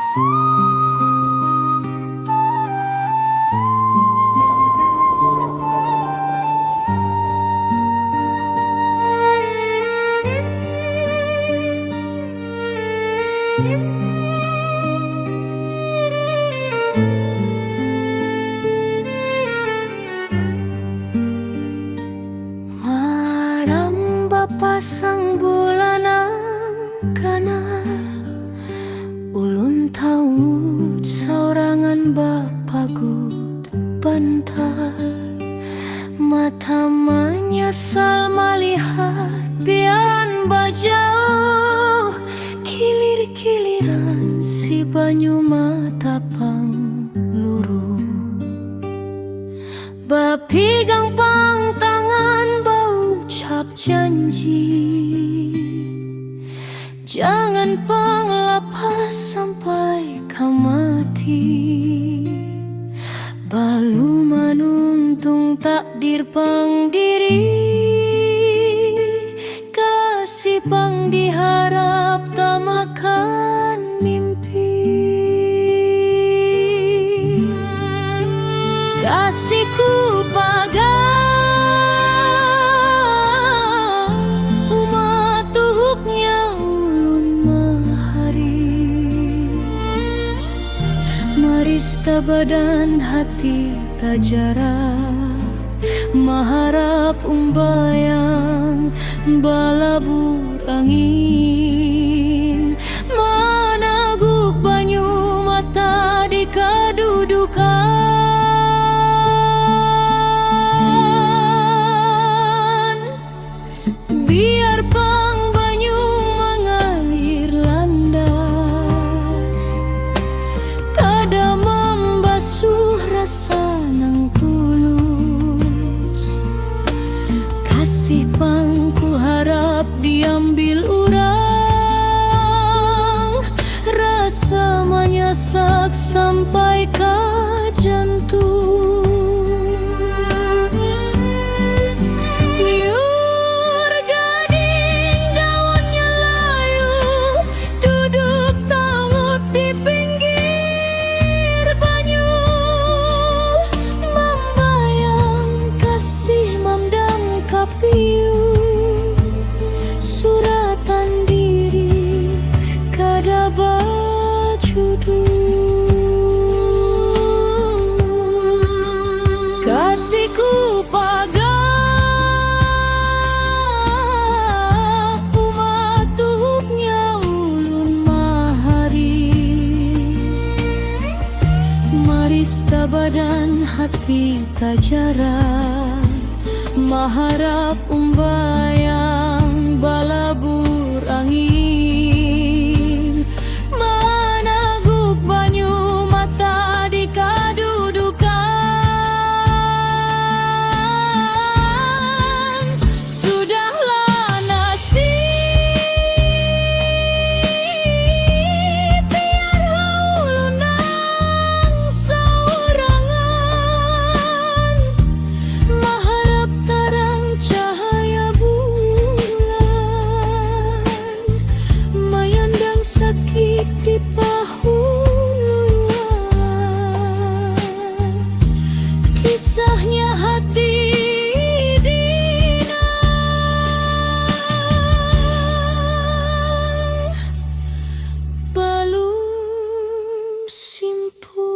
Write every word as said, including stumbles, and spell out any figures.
Malam bapasang bulan nang ganal, ulun taungut saurangan bapagut bantal. Mata manyasal malihat pian bajauh, kilir-kiliran si banyu mata pang luruh. Bapigang pang tangan baucap janji, jangan pang lapas sampai ka mati. Balum manuntung takdir pang diri, kasih pang diharap tamakan mimpi. Kasihku pagar, uma tuhuknya ulun mahari. Marista badan hati tajarat, maharap umbayang balabur angin, managuk banyu mata di kadudukan. Biar pang banyu mangalir landas, kada mambasuh rasa nang tulus. Kasih pang kuharap diambil urang, rasa manyasak sampai ka jantung. Liur gading daunnya layu, duduk taungut di pinggir banyu, mambayang kasih mamdam kapiu, suratan diri kada bajudul. Kasihku pagar, uma tuhuknya ulun mahari. Marista badan hati tajarat, maharap umbayang balabur angin, managuk banyu mata di kadudukan. Sudahlah nasib, biar haulun nang saurangan, maharap tarang cahaya bulan, mayandang sakit di pahuluan. Kisahnya hati dinang balum simpul.